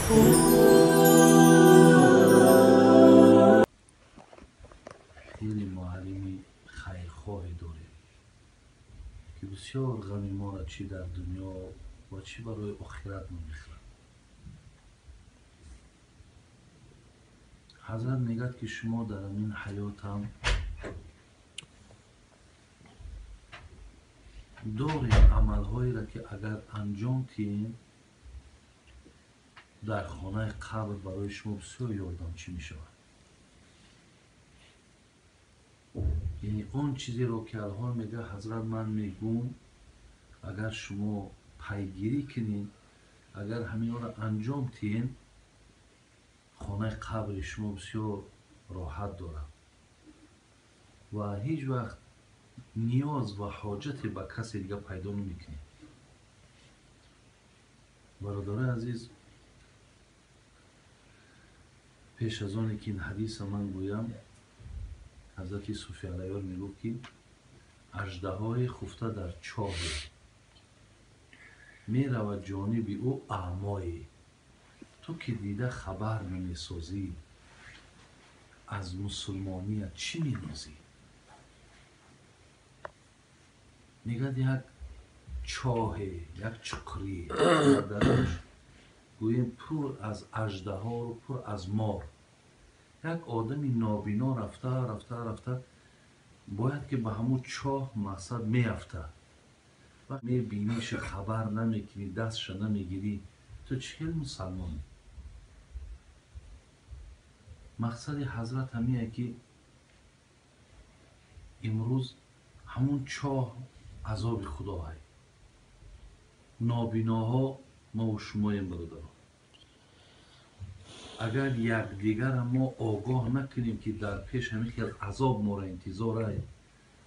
Хеле муаллими хайрхоҳе дорем, ки бисёр ғами моро чӣ дар дунё ва чӣ барои охират мехӯрад. Ҳазрат мегӯяд, ки шумо дар ҳамин ҳаётам дорем амалҳоеро, ки агар анҷом диҳем, дар хонаи қабр барои шумо бисёр ёрдамчӣ мешавад. Яъне он чизеро, ки алҳол мегӯяд ҳазрат, ман мегӯм, агар шумо пайгирӣ кунед, агар ҳаминҳоро анҷом диҳед, хонаи қабри шумо бисёр роҳат дорад ва ҳеҷ вақт ниёз ва ҳоҷате ба касе дига пайдо намекунед. Бародарои азиз, пеш аз оне ки ин ҳадиса ман гӯям, ҳазрати Суфи Алайёр мегуфт, ки аждаҳои хуфта дар чоҳе меравад ҷониби ӯ аъмое, ту ки дида хабар намесозӣ, аз мусулмоният чӣ менозӣ? Мегӯяд, як чоҳе, як чуқурӣ дараш гӯем пур аз аждаҳору пур аз мор. Як одами нобино рафта рафта рафта бояд ки ба ҳамун чоҳ мақсад меафтад. Вақт мебиниша, хабар намекунӣ, дастша намегирӣ, ту чӣ хел мусалмонӣ? Мақсади ҳазрат ҳамие, ки имрӯз ҳамун чоҳ азоби худо ҳай. Нобиноҳо мову шумоем, бародарон. Агар якдигара мо огоҳ накунем, ки дар пеш ҳамин хел азоб моро интизор ай,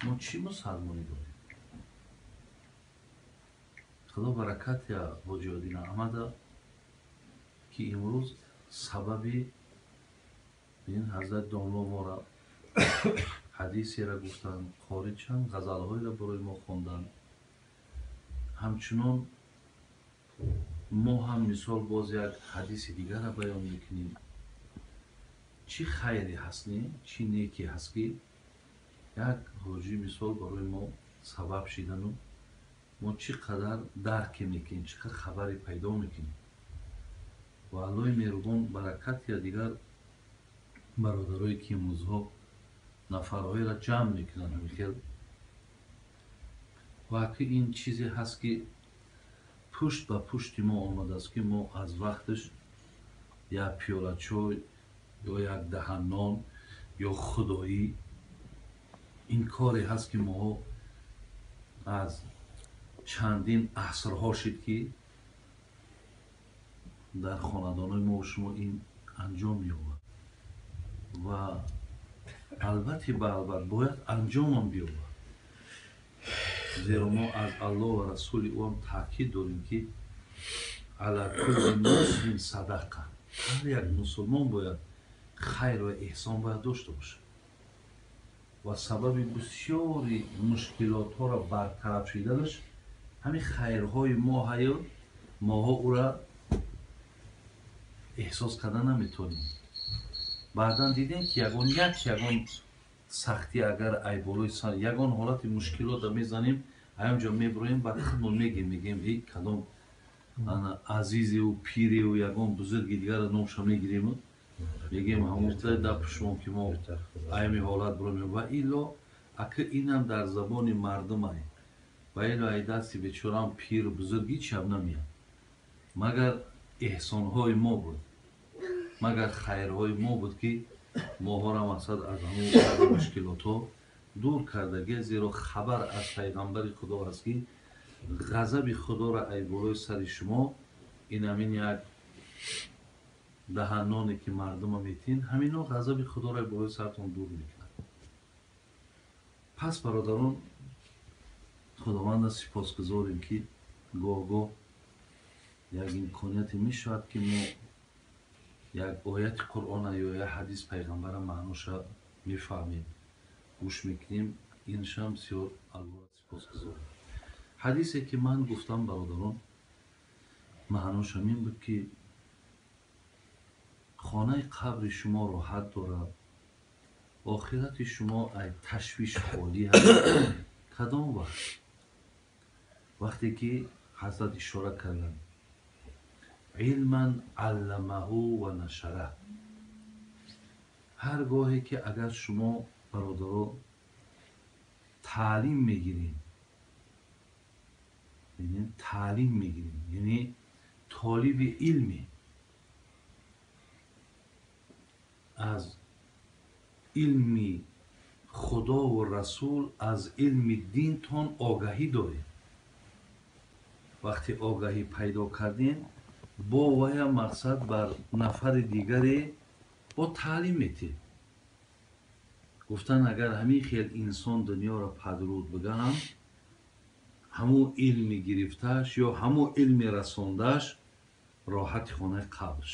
мо чӣ мусалмонӣ дорем? Худо баракат я ҳоҷи Одина Аҳмада, ки имрӯз сабаби ин ҳазрат домло моро ҳадисеро гуфтанд, қори чанд ғазалҳоеро барои мо хонданд. Ҳамчунон мо ҳам мисол боз як ҳадиси дигарро баён мекунем. Чӣ хайре ҳаст, не? Чӣ неке ҳаст, ки як ҳоҷӣ мисол барои мо сабаб шидану мо чӣ қадар дарке мекунем, чӣ қадар хабаре пайдо мекунем. Ва Аллоҳи меҳрубон баракат я дигар бародарое, ки имрӯзҳо нафарҳоеро ҷамъ мекунанд ҳамин хел. Ва ки ин чизе ҳаст, ки пушт ба пушти мо омадааст, ки мо аз вақташ як пиёла чой ё як даҳан нон ё худоӣ, ин коре ҳаст, ки моҳо аз чандин асрҳо шид, ки дар хонадонҳои мо шумо ин анҷом меёбад ва албатта ба албат бояд анҷомам биёбад, зеро мо аз Аллоҳ ва расули ӯ ҳам таъкид дорем, ки ала кулли муслим садақа, ҳар як мусулмон бояд хайр ва эҳсон бояд дошта бошад ва сабаби бисёри мушкилотҳоро бартараф шиданаш ҳамин хайрҳои мо ҳаё моҳо ӯра эҳсос карда наметавонем. Баъдан дидем, ки ягон як ягон сахтӣ агар айболои сар ягон ҳолати мушкилота мезанем, ҳамонҷо меброем, баъд худмон мегем, мегем эй кадом азизеву пиреву ягон бузурги дигарро номша мегирему мегем ҳамон да пушмон, ки мо айми ҳолат бромем. Ва илло ака инам дар забони мардумай, ва илло ай дасти бечораам пиру бузург ҳеч ҳам намеяд, магар эҳсонҳои мо буд, магар хайрҳои мо буд, ки моҳоро мақсад аз ҳамон мушкилотҳо дур кардагӣ. Зеро хабар аз пайғамбари худо аст, ки ғазаби худоро ай болои сари шумо ин ҳамин як даҳаноне, ки мардума метин, ҳамино ғазаби худоро ай болои сартон дур мекунад. Пас бародарон, худованда сипосгузорем, ки гоҳ-гоҳ як имконияте мешавад, ки мо як ояти Қуръона ё як ҳадис пайғамбара маъноша мефаҳмем, гӯш мекунем. Иншам бисёр Аллоҳро сипосгузорем. Ҳадисе, ки ман гуфтам, бародарон, маънош ҳамин буд, ки Хонаи қабри шумо роҳат дорад, охирати шумо ай ташвиш холӣ ҳаст. Кадом вақт? Вақте ки ҳазрат ишора карданд, илман алламаҳу ва нашара. Ҳар гоҳе ки агар шумо бародаро таълим мегирем, таълим мегирем, яъне толиби илме, аз илми худову расул, аз илми динтон огаҳӣ доред. Вақте огаҳӣ пайдо кардем, бо вая мақсад бар нафари дигаре бо таълим метед. Гуфтан агар ҳамин хел инсон дунёро падруд бигаҳам, ҳамун илми гирифтааш ё ҳамун илми расондааш роҳати хонаи қабрш.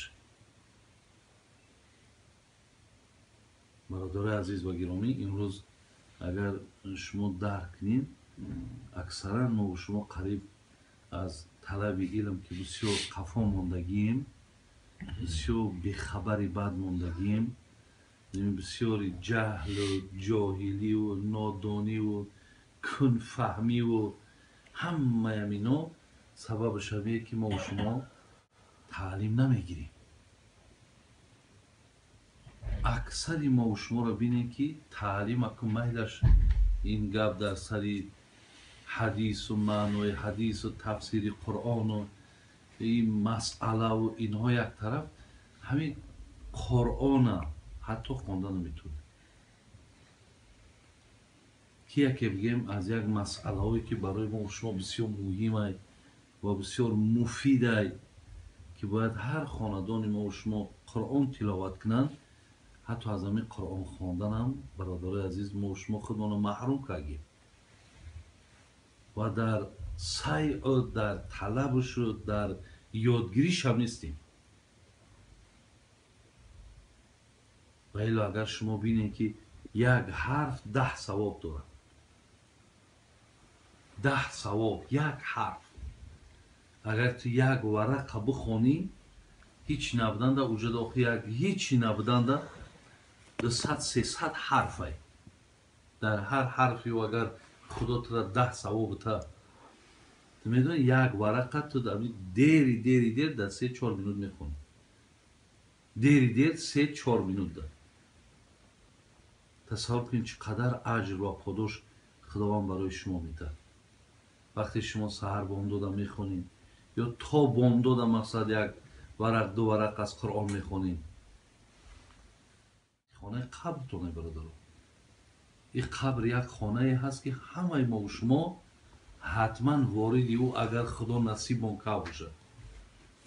Бародарои азиз ва гиромӣ, имрӯз агар шумо дарк кунед, аксаран мо шумо қариб аз талаби илм ки бисёр қафо мондагием, бисёр бехабари бад мондагием, бисёри ҷаҳлу ҷоҳилию нодониву кунфаҳмиву ҳамаям ино сабабаш ҳамие ки мо шумо таълим намегирем. Аксари мо шуморо бинем ки таълим аку майлаш ин гап дар сари ҳадису маънои ҳадису тафсири қуръону ин масъалаву инҳо як тараф, ҳамин қуръона ҳатто хонда наметавонем. Ки яке бигем аз як масъалаҳое ки барои мо шумо бисёр муҳимай ва бисёр муфидай, ки бояд ҳар хонадони мо шумо қуръон тиловат кунанд, ҳатто аз ҳамин қуръон хонданам бародарои азиз мо шумо худмонро маҳрум кардем ва дар сайъу дар талабушу дар ёдгиришам нестем. Ва ило агар шумо бинед ки як ҳарф 10 савоб дорад, 10 савоб як ҳарф. Агар ту як варақа бихонӣ, ҳеч набуданда уҷада охи як ҳечи набуданда 200-300 ҳарфай. Дар ҳар ҳарфи агар худо тура 10 савоб та, ту медонӣ як варақа ту дери дери дер дар 3-4 минут мехонӣ. Дери дер 3-4 минут да. Тасаввур кунед чӣ қадар аҷр ва подош Худованд барои шумо медиҳад. Вақте шумо саҳар бомдода мехонед ё то бомдода мақсад як варақ ду варақ аз Қуръон мехонед, хонаи қабртоне бародаро. Ин қабр як хонае ҳаст ки ҳамаи мо шумо ҳатман вориди ӯ, агар Худо насибмон кард бошад,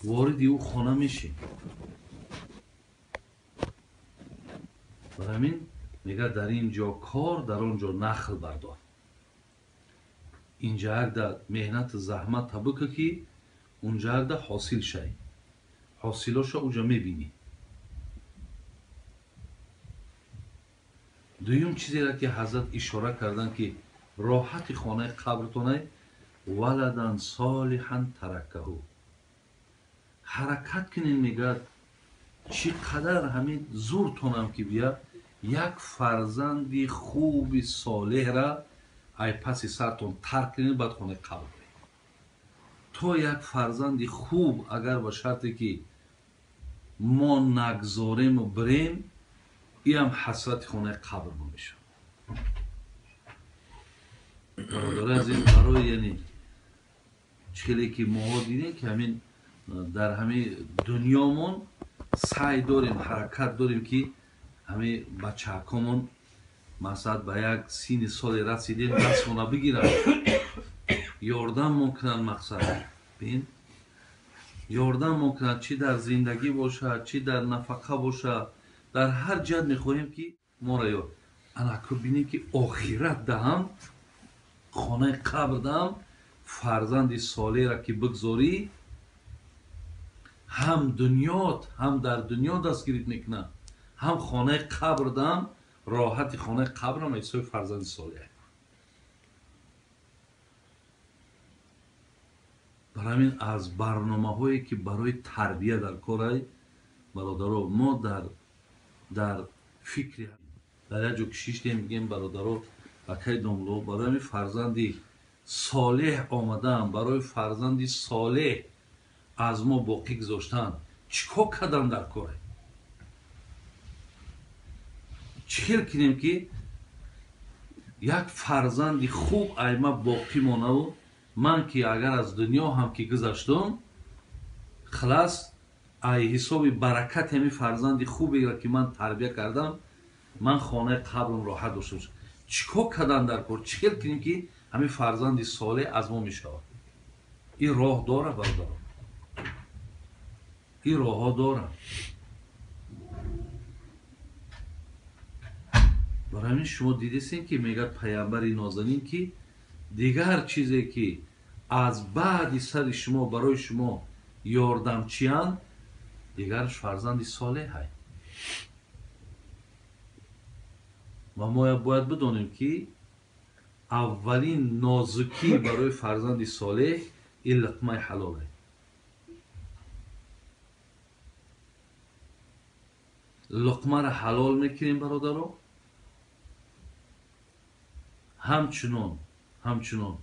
вориди ӯ хона мешем. Барои ҳамин мегӯяд дар ин ҷо кор, дар он ҷо нахл бардор. Инҷа агда меҳнату заҳмат бикун ки унҷа агда ҳосил шавӣ. Ҳосилоша уҷа мебинӣ. Дуюм чизеро ки ҳазрат ишора карданд ки роҳати хонаи қабртонай валадан солиҳан таракаҳу. Ҳаракат кунед, мегӯяд чӣ қадар ҳамин зуртонам ки бия як фарзанди хуби солеҳра ай паси сартон тарк кунед, баъд хонаи қабр баред. То як фарзанди хуб агар ба шарте ки мо нагзорему бирем, иам ҳасрати хонаи қабр мо мешавад. Бародарои азиз, барои яъне чӣ хеле ки моҳо дидем ки ҳамин дар ҳамин дунёмон саъй дорем, ҳаракат дорем ки ҳамин бачаҳакомон масалан ба як синни соле расидем, дастмона бигиранд, ёрдаммон кунанд. Мақсад бин, ёрдаммон кунанд, чӣ дар зиндагӣ бошад, чӣ дар нафақа бошад, дар ҳар ҷиҳат мехоҳем ки моро ёд. Анаку бинем ки охират даҳам, хонаи қабр даҳам, фарзанди солеҳро ки бигзорӣ, ҳам дунёт, ҳам дар дунё дастгирит мекунад, ҳам хонаи қабр даҳам, роҳати хонаи қабрам ҳисоби фарзанди солеҳ. Барои ҳамин аз барномаҳое ки барои тарбия дар корай, Бародаро, мо дар фикри дар як ҷо кишиштем, мегӯем бародаро, акай домло, барои ҳамин фарзанди солеҳ омадан, барои фарзанди солеҳ аз мо боқӣ гузоштан, чӣ кор кардан дар коре? Чӣ хел кунем ки як фарзанди хуб айма боқӣ монаву ман ки агар аз дунё ҳам ки гузаштум, хилас ай ҳисоби баракати ҳамин фарзанди хуберо ки ман тарбия кардам, ман хонаи қабрам роҳат дошта бошам. Чӣ кор кардан дар кор? Чӣ хел кунем ки ҳамин фарзанди солеҳ аз мо мешавад? Ин роҳ дора, бародаро, ин роҳҳо дора. Барои ҳамин шумо дидесен ки мегӯяд паямбари нозанин ки дигар чизе ки аз баъди сари шумо барои шумо ёрдамчиянд, дигараш фарзанди солеҳ ҳай. Ва мо бояд бидонем ки аввалин нозукӣ барои фарзанди солеҳ ин луқмаи ҳалол ай. Луқмаро ҳалол мекунем, бародаро, ҳамчунон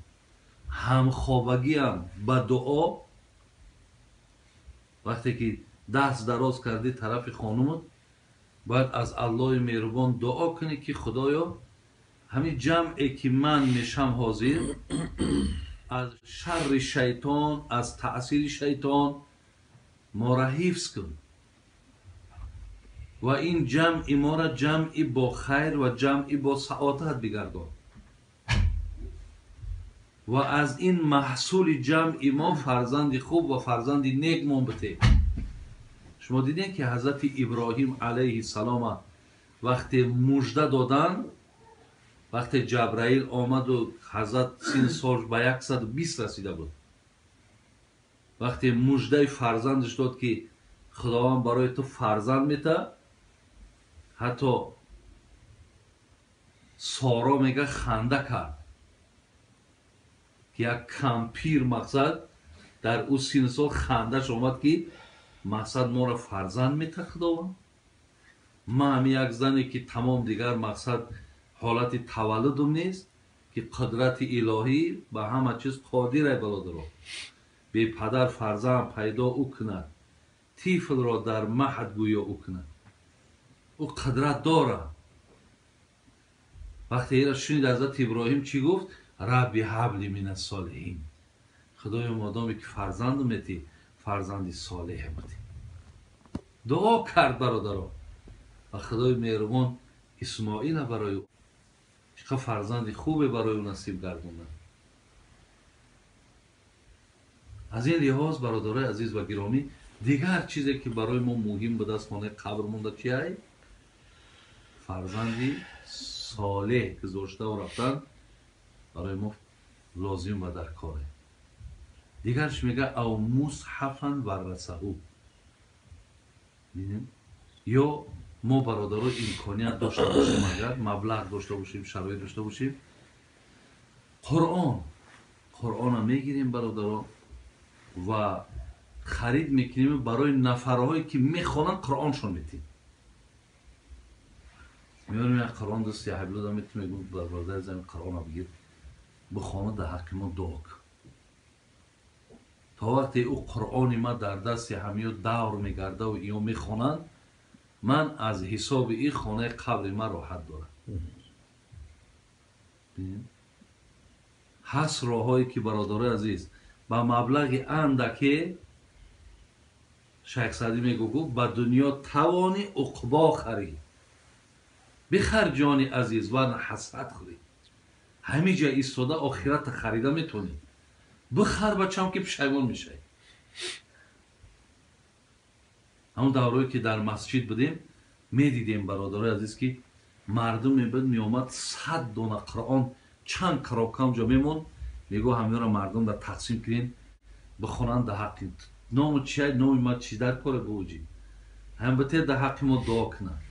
ҳамхобагиам ба дуо. Вақте ки даст дароз кардӣ тарафи хонумат, бояд аз Аллоҳи меҳрубон дуо кунӣ ки худоё, ҳамин ҷамъе ки ман мешам ҳозир, аз шарри шайтон, аз таъсири шайтон моро ҳифз кун ва ин ҷамъи моро ҷамъи бо хайр ва ҷамъи бо саодат бигардон ва аз ин маҳсули ҷамъи мо фарзанди хуб ва фарзанди нек мон бите. Шумо дидем ки ҳазрати Иброҳим алайҳи салома вақте мужда додан, вақте Ҷабраил омаду ҳазрат син сол ба 120 расида буд, вақте муждаи фарзандаш дод ки Худованд барои ту фарзанд мета, ҳатто Соро мега ханда кард ки як кампир мақсад дар ӯ сину сол хандаш омад ки мақсад моро фарзанд мета Худованд. Ман ҳами як зане ки тамом дигар мақсад ҳолати таваллудум нест, ки қудрати илоҳӣ ба ҳама чиз қодир ай бародаро. Бепадар фарзанд пайдо ӯ кунад, тифлро дар маҳд гӯё ӯ кунад, ӯ қудрат дорад. Вақте ира шунид ҳазрати Иброҳим чӣ гуфт? Рабби ҳабли мин ассолиҳин. Худоё, модоме ки фарзанду метӣ, фарзанди солеҳ бутӣ. Дуо кард, бародаро, ва Худои меҳрубон Исмоила барои ӯ чӣ фарзанди хубе барои ӯ насиб гардонад. Аз ин лиҳоз, бародарои азиз ва гиромӣ, дигар чизе ки барои мо муҳим будааст хонаи қабр монда чи ай? Фарзанди солеҳ гузоштаву рафтан барои мо лозим ва дар коре. Дигарш мега ав мусҳафан варрасаҳу. Ё мо бародаро имконият дошта бошем, агар маблағ дошта бошем, шароит дошта бошем, Қуръона мегирем, бародаро, ва харид мекунем барои нафарҳое ки мехонанд, Қуръоншон метем. Меёрем як Қуръон дӯсти ҳабилода метем, мегӯм бародари замин Қуръона бигир, бихона, дар ҳаққи мо дуо кун. То вақте ӯ Қуръони ма дар дасти ҳамиё давр мегардаву иё мехонанд, ман аз ҳисоби ин хонаи қабри ман роҳат дорам. Ҳаст роҳҳое ки бародарои азиз ба маблағи андаке, Шайх Саъдӣ мегӯ, ба дунё тавони уқбо харӣ, бихар ҷони азиз ва ҳасрат хӯрӣ. Ҳамин ҷа истода охирата харида метавонӣ. Бихар бачам ки пушаймон мешавӣ. Ҳамон даврое ки дар масҷид будем, медидем, бародарои азиз, ки мардум мебуд, меомад 100 дона Қуръон чанд коробка ҷо мемонд, мегӯ ҳаминро мардум дар тақсим кунен, бихонанд дар ҳаққи ному чи, номи ма чи дар коре бууҷи, ҳам бите дар ҳаққи мо дуо кунанд.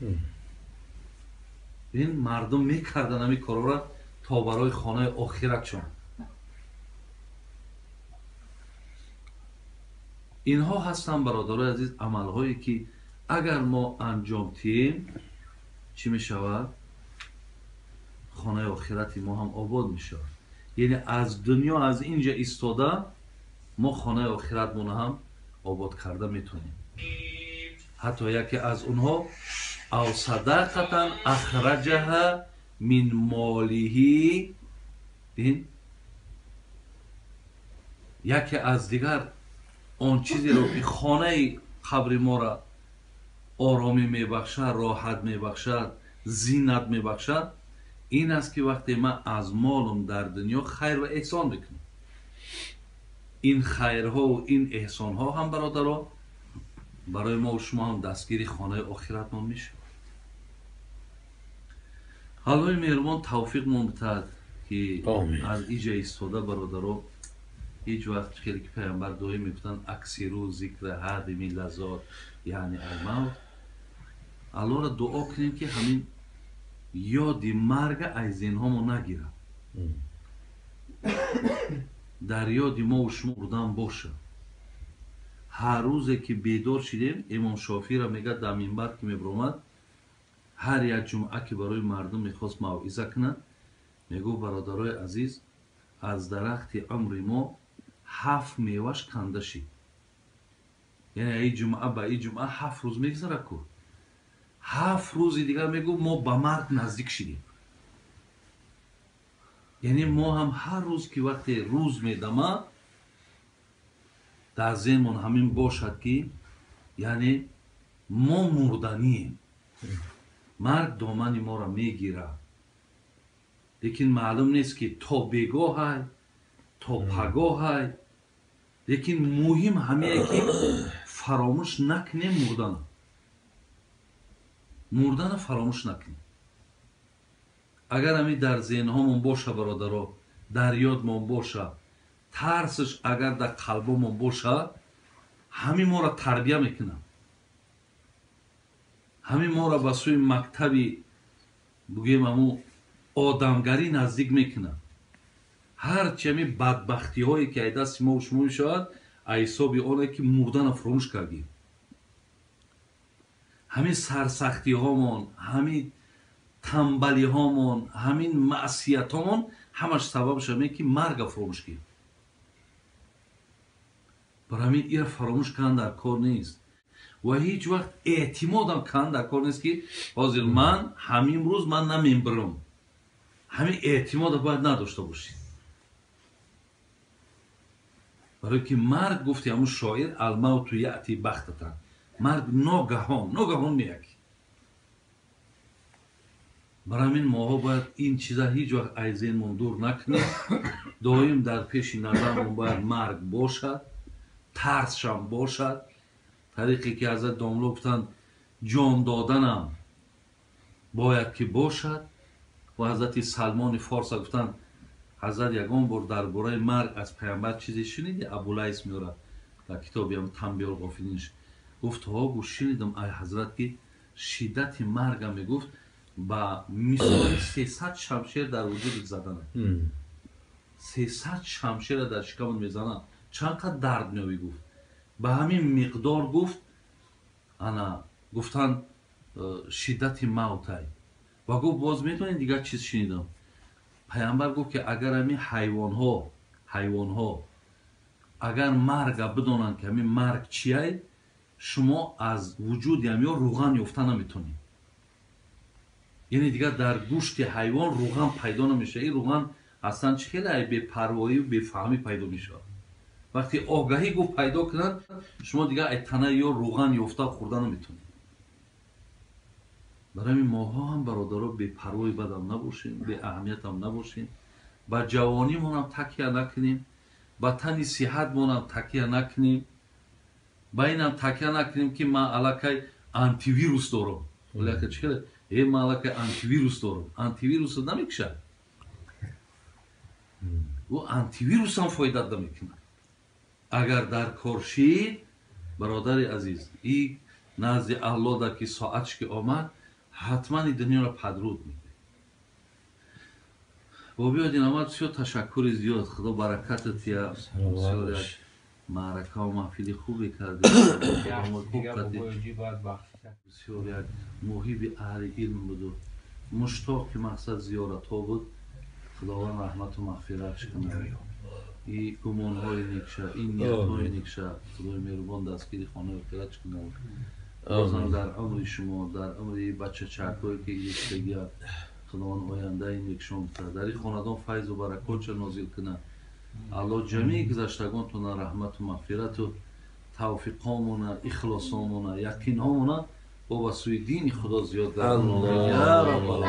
Ин мардум мекарданд ҳамин корора то барои хонаи охиратшон. Инҳо ҳастанд, бародарои азиз, амалҳое ки Агар мо анҷом тиҳем, чӣ мешавад? Хонаи охирати мо ҳам обод мешавад. Яъне аз дунё, аз инҷа истода мо хонаи охиратмонро ҳам обод карда метавонем. Ҳатто яке аз онҳо ав садақатан ахраҷаҳа мин молиҳи, бин, яке аз дигар он чизеро ки хонаи қабри моро оромӣ мебахшад, роҳат мебахшад, зинат мебахшад, ин аст ки вақте ман аз молум дар дунё хайр ва эҳсон мекунам. Ин хайрҳову ин эҳсонҳо ҳам, бародаро, барои мо шумо ҳам дастгири хонаи охиратмон мешавад. Аллоҳи меҳрубон тавфиқмон битад, ки аз иҷа истода, бародаро, ҳеҷ вақт, хеле ки пайғамбар доим мегуфтанд, аксиру зикра ҳадими лаззот, яъне алмавт, Аллоҳро дуо кунем, ки ҳамин ёди марга аз зеҳнҳомо нагирад, дар ёди мову шумо мурдан бошад. Ҳар рӯзе ки бедор шидем, Имом Шофиира мегӯяд, дар минбар ки мебиромад, ҳар як ҷумъа ки барои мардум мехост мавъиза кунад, мегуфт: бародарои азиз, аз дарахти умри мо 7 меваш канда шид. Яъне ин ҷумъа ба ин ҷумъа 7 рӯз мегузарад ку. 7 рӯзи дигар, мегуфт, мо ба марг наздик шидем. Яъне мо ҳам ҳар рӯз ки вақте рӯз медамад, дар зеҳнмон ҳамин бошад, ки яъне мо мурданием, марг домани моро мегирад, лекин маълум нест, ки то бегоҳай, то пагоҳай. Лекин муҳим ҳамие, ки фаромӯш накунем мурдана, мурдана фаромӯш накунем. Агар ҳамин дар зеҳнҳомон боша, бародаро, дар ёдмон боша, тарсш агар дар қалбомон боша, ҳамин моро тарбия мекунад, ҳамин моро ба сӯи мактаби, бугӯем, ҳамун одамгарӣ наздик мекунад. Ҳарчи ҳамин бадбахтиҳое ки аз дасти мо шумо мешавад, аз ҳисоби оне ки мурдана фуромӯш кардем, ҳамин сарсахтиҳомон, ҳамин тамбалиҳомон, ҳамин маъсиятҳомон, ҳамаш сабабш ҳамин ки марга фуромӯш кардем. Барои ҳамин ира фаромӯш кардан дар кор нест ва ҳеҷ вақт эътимодам кардан дар кор нест, ки ҳозир ман ҳамин рӯз ман намембирам. Ҳамин эътимода бояд надошта бошӣ, барои ки марг, гуфти ҳамун шоир, алмавту яъти бахтатан, марг ногаҳон ногаҳон меяки. Барои ҳамин моҳо бояд ин чиза ҳеҷ вақт аз зеҳнмон дур накунем. Доим дар пеши назармон бояд марг бошад, тарсшам бошад. Тариқе ки ҳазрат домло гуфтанд, ҷон доданам бояд ки бошад. Ва ҳазрати Салмони Форса гуфтанд: ҳазрат, ягон бор дар бораи марг аз пайғамбар чизе шуниди? Абулайс меорад дар китоби ҳам Танбиҳул ғофилинш. Гуфт: ҳо, гуфт, шунидам ай ҳазрат, ки шиддати марга, мегуфт, ба мисоли 300 шамшер дар вуҷудат задана, 300 шамшера дар шикамат мезананд, чанд қад дард меёбӣ, гуфт, ба ҳамин миқдор, гуфт, ана гуфтанд, шиддати мавтай. Ва гуфт: боз медонед, дигар чиз шунидам, пайғамбар гуфт, ки агар ҳамин ҳайвонҳо агар марга бидонанд, ки ҳамин марг чиай, шумо аз вуҷуди ҳамиё рӯған ёфта наметонед. Яъне дигар дар гӯшти ҳайвон рӯған пайдо намешавад. Ин рӯған аслан чӣ хеле ай бепарвоию бефаҳмӣ пайдо мешавад. Вақте огаҳӣ, гуфт, пайдо кунанд, шумо дигар ай танаи ё рӯған ёфта хӯрда наметонед. Барои ҳамин моҳо ҳам, бародаро, бепарвои бадам набошем, беаҳамиятам набошем, ба ҷавонимонам такя накунем, ба тани сиҳатмонам такя накунем, ба инам такя накунем, ки ман аллакай антивирус дорам. Э, ман аллакай антивирус дорам. Антивирусро намекушад, ӯ антивирусам фоидат намекунад. Агар дар кор шид, бародари азиз, и назди Аллоҳ дар ки соатш ки омад, ҳатман и дунёро падруд мекунад. Бо биёд ин омад. Бисёр ташаккури зиёд, Худо баракатат тия. Бисёр як Маъракаву маҳфили хубе кардем. Хуб кардем. Бисёр як муҳиби аҳли илм буду муштоқи мақсад зиёратҳо буд. Худованд раҳмату мағфиратш кунад, и гумонҳои некша, ин ниятҳои некша Худои меҳрубон дастгири хонаи охиратш кунад. Бозам дар умри шумо, дар умри бачачакҳое ки гирифтагия, Худованд ояндаи некшон кунад, дар ин хонадон файзу баракотша нозил кунад. Алло ҷамеи гузаштагонтона раҳмату мағфирату тавфиқомона, ихлосомона, яқинҳомона бо ба сӯи дини Худо зиёд гардонад, я Раббал.